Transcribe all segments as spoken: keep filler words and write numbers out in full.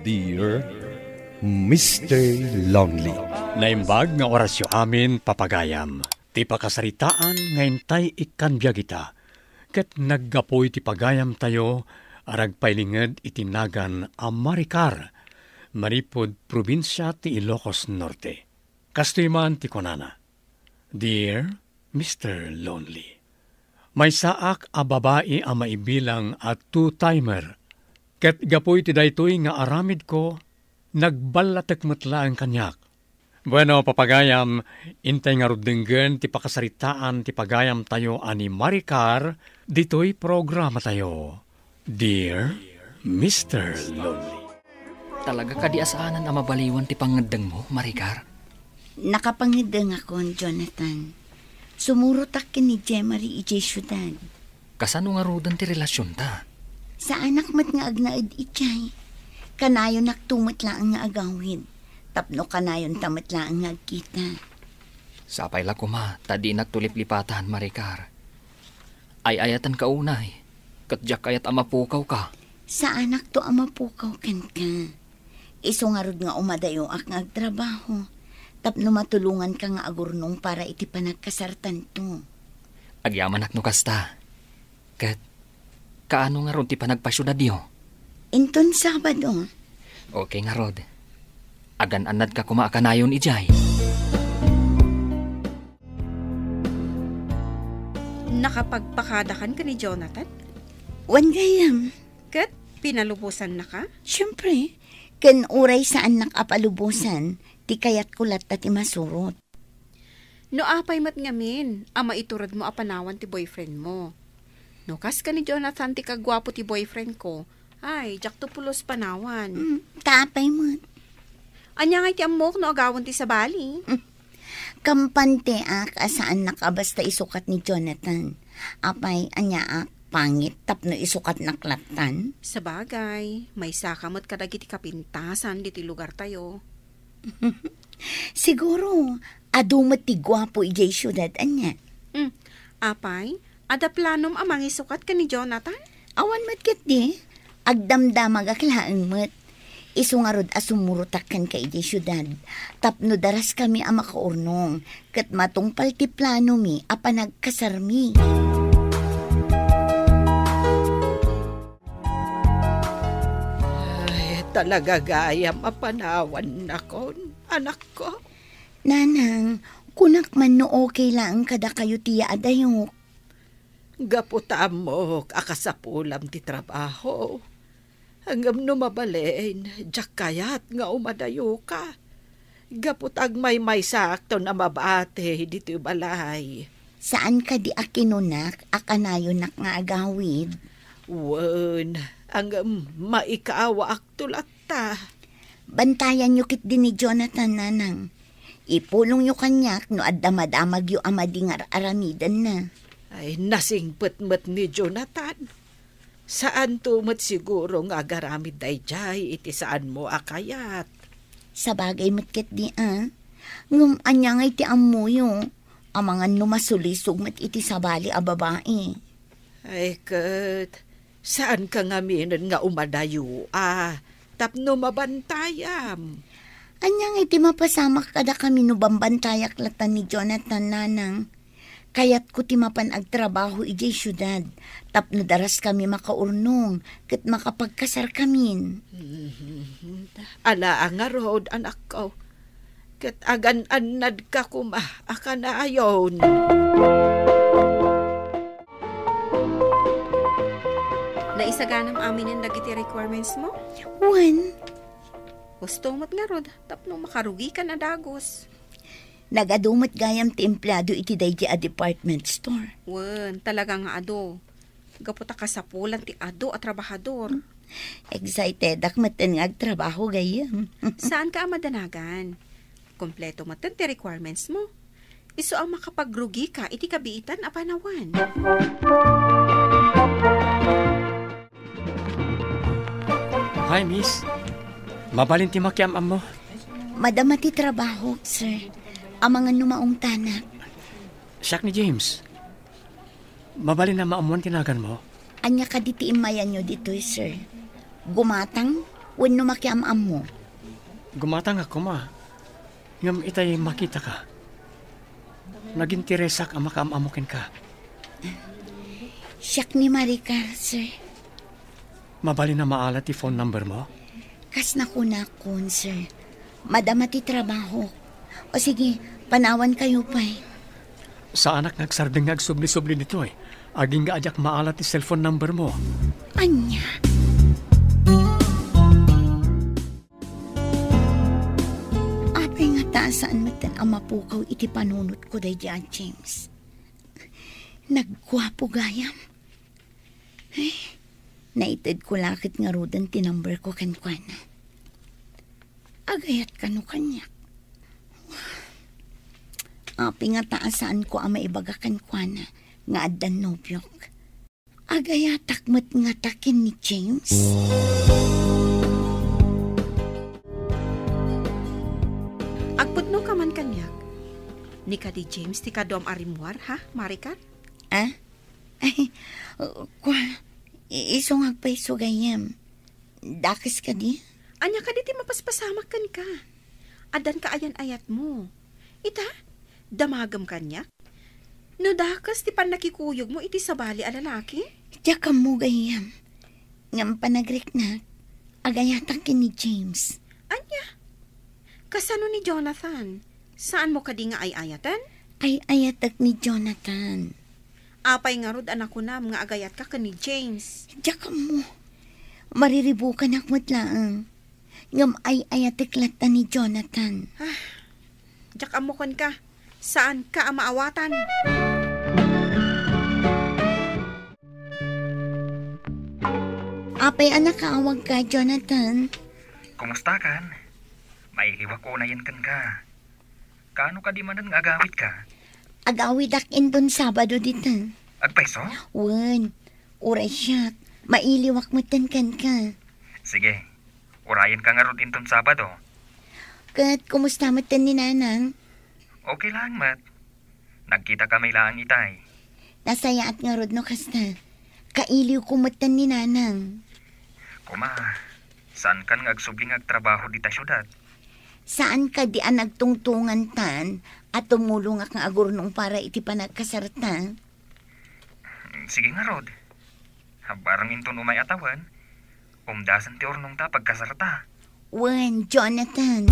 Dear Mister Lonely. Naimbag nga orasyo amin, papagayam. Ti pakasaritaan nga intay ikkan biag ita, ket naggapu iti pagayamtayo a nagpailinged iti nagan a Maricar, manipud probinsia ti Ilocos Norte. Kastoy man ti kunana, "Dear Mister Lonely, maysaak a babai a maibilang a two-timer, ket gapu iti daytoy nga aramidko, nagballatek met laeng kaniak." Bueno, papagayam, intay ngarud denggen ti pakasaritaan ti pagayamtayo a ni Maricar ditoy programatayo. Dear Mister Lonely. Talaga kadi a saanen a mabaliwan ti pangngeddengmo, Maricar? Nakapangngeddengakon, Jonathan. Sumurotak ken ni Jemari idiay siudad. Kasano ngaruden ti relasionta? Saanak met nga agnaed idiay. Kanayonakto met laeng nga agawid. Tapno kanayonta met laeng nga agkita. Sapay la koma ta dinak to liplipatan, Maricar. Ay-ayatenka unay, ket diak kayat a mapukawka. Saanakto a mapukaw kenka. Isu ngarud nga umadayoak nga agtrabaho, tapno matulonganka nga agurnong para iti panagkasartanto. Agyamanak no kasta. Ket, kaano ngarud ti panagpasiudadyo? Inton Sabado. Okay ngarud. Agan-annadka koma a kanayon idiay. Nakapagpakadakan ken ni Jonathan? Wen gayam. Ket pinalubosannaka? Siempre, ken uray saannak a palubosan, ti kayatko latta ti masurot. No apay met ngamin a maituredmo a panawan ti boyfriendmo? No kas ken ni Jonathan ti kaguapo ti boyfriendko, ay, diakto pulos panawan. Mm, ta apay met? Ania ngay ti ammok no agawen ti sabali? Mm. Kampanteak a saannak a basta isukat ni Jonathan. Apay, aniaak, pangit tapno isukatnak lattan? Sabagay, maysaka met kadagiti kapintasan ditoy lugartayo. Siguro, adu met ti guapo idiay siudad, ania? Hmm, apay, adda planom a mangisukat ken ni Jonathan? Awan met ketdi, agdamdamagak laeng met. Isu ngarud a sumurotak kenka idiay siudad, tapno daraskami a makaurnong, ket matungpal ti planomi a panagkasarmi. Ay, talaga gayam a panawannakon, anakko. Nanang, kunak man no okay laeng kadakayo ti yaadayok. Gapu ta ammok a kasapulam ti trabaho. Ngem no mabalin, diak kayat nga umadayoka. Gapu ta agmaymaysaakton a mabati ditoy balay. Saan kadi a kinunak a kanayonak nga agawid? Wen, ngem maikawaakto latta. Bantayanyo ketdi ni Jonathan, nanang. Ipulongyo kaniak no adda madamagyo a madi nga ar-aramidenna. Ay, nasingpet met ni Jonathan. Saanto met siguro nga agaramid daydiay iti saanmo a kayat. Sabagay met ketdi a. Ngem ania ngay ti ammoyo? Amangan no masulisog met iti sabali a babai. Ay, ket, saanka ngaminen nga umadayo a tapno mabantayam? Ania ngay ti mapasamak kadakami no bambantayak latta ni Jonathan, nanang? Kayatko ti mapan agtrabaho idiay siudad tapno daraskami makaurnong ket makapagkasarkamin. Mhm. Ala a ngarud, anakko. Ket agan-annadka koma a kanayon. Naisaganam aminen dagiti requirements mo? Wen. Husto met ngarud, tapno makarugikan a dagus. Nagadu met gayam ti empleado iti daydi a department store. Wen, talaga nga adu. Gapu ta kasapulan ti adu a trabahador. Excitedak metten nga agtrabaho gayam. Saanka a madanagan. Kompleto metten ti requirements mo. Isu a makapagrugika iti kabiitan a panawan. Hi, miss. Mabalin ti makiam-ammo? Madama ti trabaho, sir. Amangan no maungtanak. Siak ni James. Mabalin a maammuan ti naganmo? Ania kadi ti immayanyo ditoy, sir? Gumatang? wenno makiam-ammo. Gumatangak koma. Ngem itay makitaka. Naginteresak a makaam-ammo kenka. Siak ni Maricar, sir. Mabalin a maala ti phone number mo? Kas nakunakon, sir. Madama ti trabaho. O sige, panawan kayo pay. Saanak nga agsardeng nga agsubli-subli ditoy. Agingga a diak maala ti cellphone number mo. Ania? Apay ngata a saan metten a mapukaw iti panunotko daydi a James? Nagguapo gayam. Ay, naitedko la ket ngaruden ti numberko kenkuana. Agayat kano kaniak? Apay ngata a saanko a maibaga kenkuana nga addan nobiok? Agayatak met ngata ken ni James? Agpudno ka man kaniak. Ni kadi James ti kaduam a rimmuar, ha, Maricar? Ah? Ay, kua, i-, isu nga agpayso gayam. Dakes kadi? Ania kadi ti mapaspasamak kenka? Addan ka ayan-ayatmo. Ita, damagem kaniak? No dakes ti pannakikuyogmo iti sabali a lalaki? Diak ammo gayam. Ngem panagriknak, agayatak ken ni James. Ania? Kasano ni Jonathan? Saanmo kadi nga ay-ayaten? Ay-ayatek ni Jonathan. Apay ngarud a nakunam nga agayatka ken ni James? Diak ammo. Mariribukanak met laeng. Ngem ay-ayatek latta ni Jonathan. Ah, diak ammo kenka. Saanka a maawatan. Apay a nakaawagka, Jonathan? Kumustakan? Mailiwak unayen kenka. Kaano kadi manen nga agawidka? Agawidak inton Sabado dita. Agpayso? Wen, uray siak. Mailiwak metten kenka. Sige, urayenka ngarud inton Sabado. Ket kumusta metten ni Nanang? Okay lang met. Nagkita kami laeng itay. Nasayaat ngarud no kasta. Kailiwko metten ni Nanang. Kuma, saankan nga agsubli nga agtrabaho dita siudad? Saan kadi a nagtungtungantan a tumulongak nga agurnong para iti panagkasarta? Sige ngarud. Bareng inton umay a tawen, umdasen ti urnongta pagkasarta. Wen, Jonathan.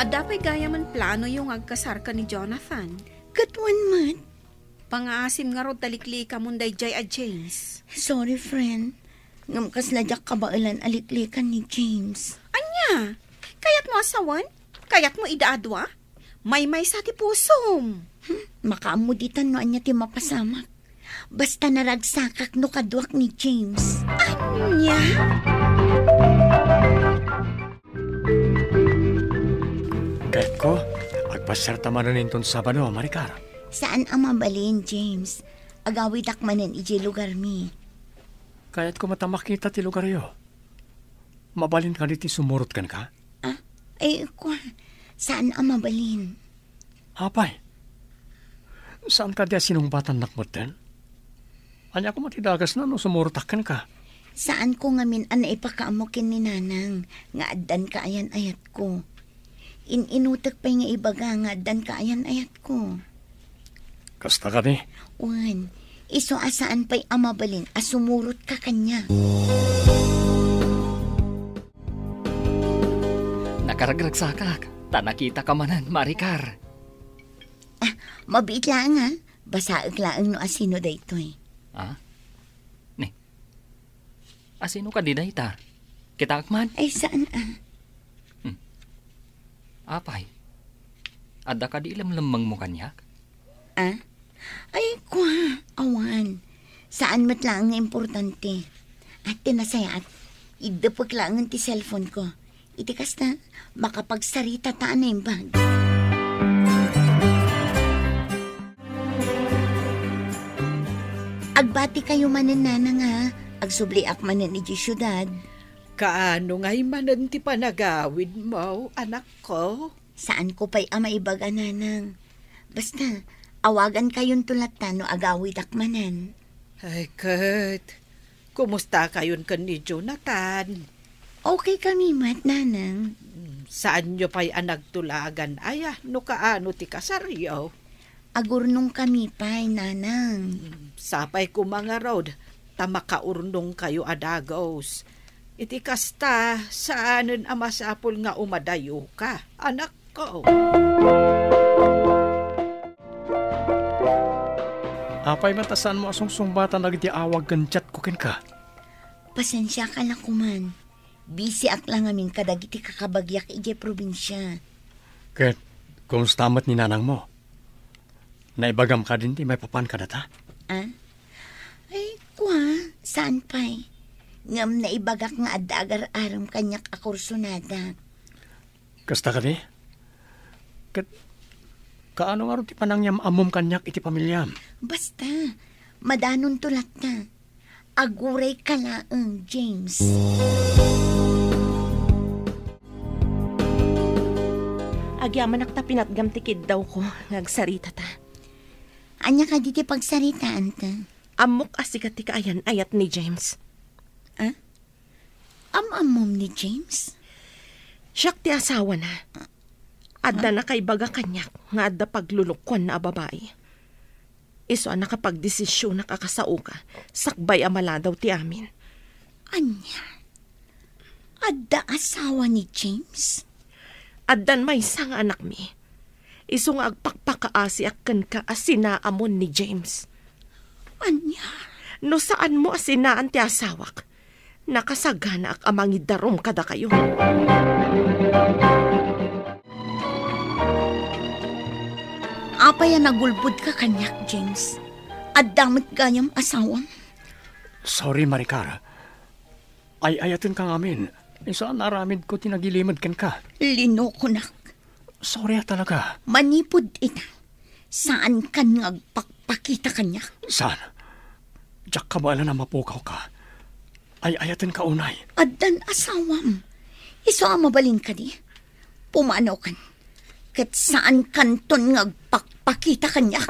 Adda pay gayam a planoyo nga agkasar ken ni Jonathan? Ket wen met. Pangaasim ngarud ta liklikamon daydiay a James. Sorry, friend. Ngem kasla diak kabaelan a liklikan ni James. Ania? Kayatmo a sawen? Kayatmo ida a dua? Maymaysa ti pusom. Hmm, makaammo ditan no ania ti mapasamak. Basta naragsakak no kaduak ni James. Ania? Kayatko, agpasiarta manen inton Sabado, Maricar. Saan a mabalin, James. Agawidak manen idiay lugarmi. Kayatko met a makita ti lugaryo. Mabalin kadi ti sumurot kenka? Ah, ay, kua, saan a mabalin. Apay, saan kadi a sinungbatannak metten? Ania koma ti dakesna no sumurotak kenka? Saanko ngamin a naipakaammo ken ni Nanang nga addan kaayan-ayatko. In-inutek pay nga ibaga nga addan kaayan-ayatko. Kasta kadi? Wen, isu a saan pay a mabalin a sumurotka kaniak. Nakaragragsakak, ta nakitaka manen, Maricar. Ah, mabiit laeng, ah. Basaek laeng no asino daytoy. Ah? Ni, asino kadi dayta? Kitaek man? Ay, saan, ah? Hmm. Apay, adda kadi ilemlemmengmo kaniak? Ah? Ay, kua, awan. Saan met laeng nga importante. At ti nasayaat, iddepek laengen ti cellphone ko. Iti kasta, makapagsarita ta a naimbag. Agbati kayo manen, Nanang, a. Agsubliak manen idiay siudad. Kaano ngay manen ti panagawidmo, anakko? Saanko pay a maibaga, Nanang. Basta, awagan kayonto latta no agawidak manen. Ay, ket, kumusta kayon ken ni Jonathan? Okay kami met, Nanang. Hmm, saanyo pay a nagtulagan, aya, no kaano ti kasaryo? Agurnong kami pay, Nanang. Hmm, sapay koma ngarud, ta makaurnong kayo a dagus. Iti kasta, saanen a masapul nga umadayo ka, anak ko. Apay met a saanmo a sungsungbatan dagiti awag ken chat ko kenka? Pasensiaka la koman. Busy ak la ngamin kadagiti kakabagiak idiay probinsia. Ket, kumusta met ni nanangmo? Naibagam kadin ti maipapan kadata? Ah? Ay, kua, saan pay? Ngem naibagak nga adda agar-arem kaniak a kursunada. Kasta kadi? Ket kaano ngarud ti panangyam-ammom kaniak iti pamiliam? Basta, madanonto latta. Aguray ka laeng, James. Agyamanak ta pinatgam ti kiddawko nga agsaritata. Ania kadi ti pagsaritaanta? Ammok a sika ti kaayan-ayat ni James. Ah? Am-ammom ni James? Siak ti asawana. Adda nakaibaga kaniak nga adda paglulukoanna a babai. Isu a nakapagdesisionak a kasaoka sakbay a maladaw ti amin. Ania? Adda asawa ni James? Addan maysa nga anakmi. Isu nga agpakpakaasiak kenka a sinaamon ni James. Ania? No saanmo a sinaan ti asawak, nakasaganaak a mangidarum kadakayo. Apay a nagulbodka kaniak, James? Adda met gayam asawam? Sorry, Maricar. Ay-ayatenka ngamin. Isu a naaramidko ti nagilimed kenka. Linokonak. Sorry a talaga. Manipud ita, saankan nga agpakpakita kaniak. Saan? Diak kabaelan a mapukawka. Ay-ayatenka unay. Addan asawam. Isu a mabalin kadi? Pumanaw kan. Ket saan kanton nga agpakpakita kaniak.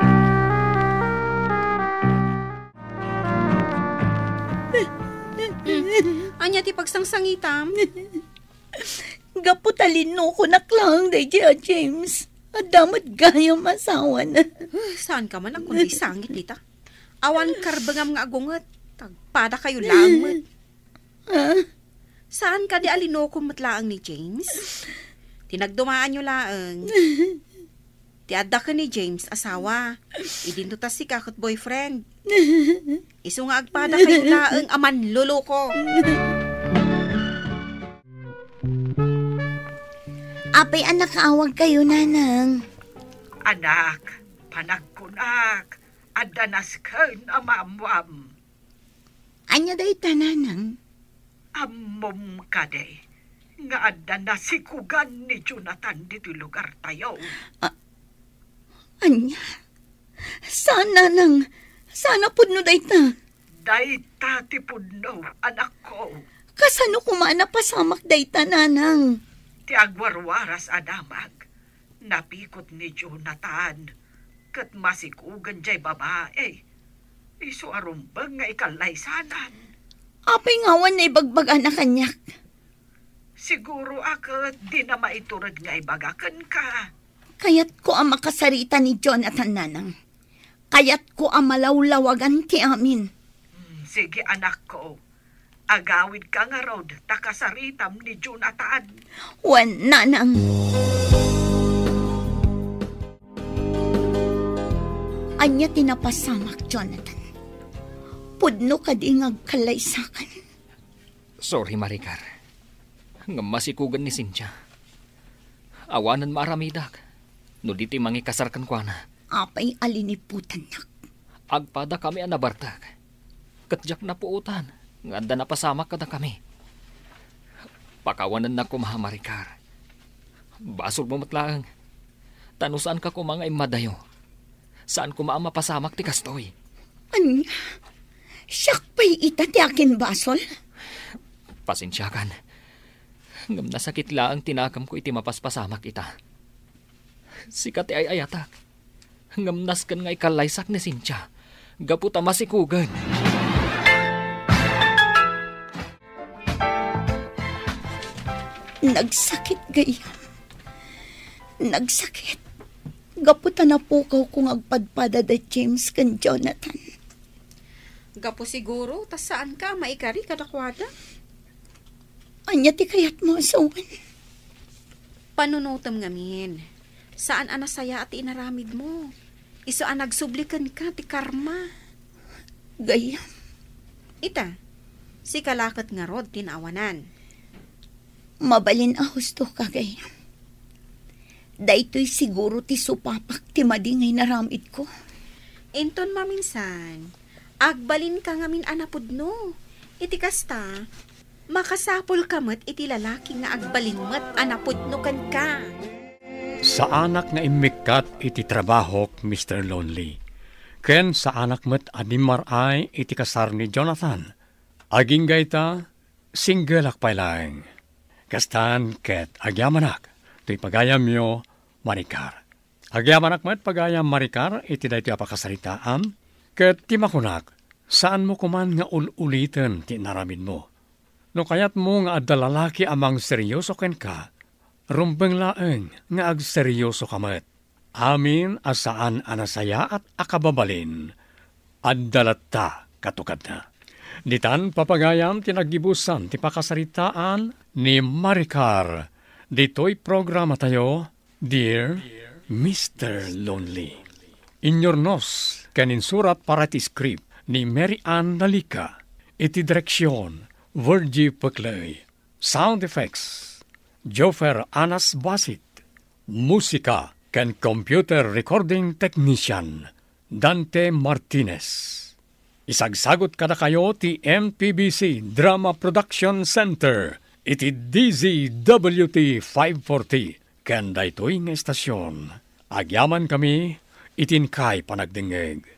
Hmm. Ania ti pagsangsangitam? Gapu ta linokonak laeng daydiay a James. Adda met gayam asawana. Huh, saan ka man a kundi sangit ita? Awan karbengam nga agunget. Agpadakayo laeng met. Ah? Saan kadi a linokom met laeng ni James? Ti nagdumaanyo laeng. Ti adda ken ni James, asawa. Idinto ta sika ket boyfriend. Isu nga agpadakayo laeng a manloloko. Apay a nakaawagkayo, Nanang? Anak, panagkunak, adda nasken a maammuam. Ania dayta, Nanang? Ammom kadi nga adda nasikugan ni Jonathan ditoy lugartayo? A-, ania? Saan, Nanang. Saan a pudno dayta. Dayta ti pudno, anakko. Kasano koma a napasamak dayta, Nanang? Ti agwarwaras a damag. Napikot ni Jonathan, ket masikugen jay babai. Isu a rumbeng nga ikallaysanan. Apay nga awan naibagbagana kaniak? Siguro a ket dina maitured nga ibaga kenka. Kayatko a makasarita ni Jonathan, Nanang. Kayatko a malawlawagan ti amin. Hmm, sige, anakko. Agawidka ngarud ta kasaritam ni Jonathan. Wen, Nanang. Ania ti napasamak, Jonathan? Pudno kadi nga agkallaysakan? Sorry, Maricar. Ngem masikugen ni Cynthia. Awanen maaramidak no di ti mangikasar kenkuana. Apay a liniputannak? Agpadakami a nabartek. Ket diak napuotan nga adda napasamak kadakami. Pakawanennak koma, Maricar. Basolmo met laeng. Ta no saanka koma nga immadayo, saan koma a mapasamak ti kastoy. Ania? Siak pay ita ti akinbasol? Pasensiakan. Ngem nasakit laeng ti nakemko iti mapaspasamak ita. Sika ti ay-ayatak. Ngem nasken nga ikallaysak ni Cynthia gapu ta masikugen. Nagsakit gayam. Nagsakit. Gapu ta napukawko nga agpadpada da James ken Jonathan. Gapu siguro ta saanka a maikari kadakuada. Ania ti kayatmo a sawen? Panunotem ngamin. Saan a nasayaat ti inaramidmo. Isu a nagsubli kenka ti karma. Gayam. Ita, sika la ket ngarud ti naawanan. Mabalin a husto ka, gayam. Daytoy siguro ti supapak ti madi nga inaramidko. Inton maminsan, agbalinka ngamin a napudno. Iti kasta, makasapulka met iti lalaki nga agbalin met a napudno kenka. Saanak nga immikkat iti trabahok, Mister Lonely, ken saanak met a dimmar-ay iti kasar ni Jonathan. Agingga ita, singgelak pay laeng. Kastan ket agyamanak toy pagayamyo, Maricar. Agyamanak met pagayam, Maricar, iti daytoy a pakasaritaan, ket ti makunak, saanmo koman nga ul-uliten ti inaramidmo. No kayatmo nga adda lalaki a mangseryoso kenka, rumbeng laeng nga agseryosoka met. Amin a saan a nasayaat a kababalin, adda latta katukadna. Ditan papagayam ti naggibusan ti pakasaritaan ni Maricar ditoy programatayo, Dear Mister Lonely. Inyurnos ken insurat para iti script ni Mary Ann Nalica, iti direksyon, Virgie Peclay. Sound effects, Joffer Anas Basit. Musika ken computer recording technician, Dante Martinez. Isagsagut kadakayo ti M P B C Drama Production Center iti D Z W T five forty ken daytoy nga estasion. Agyamankami iti inkay panagdengngeg.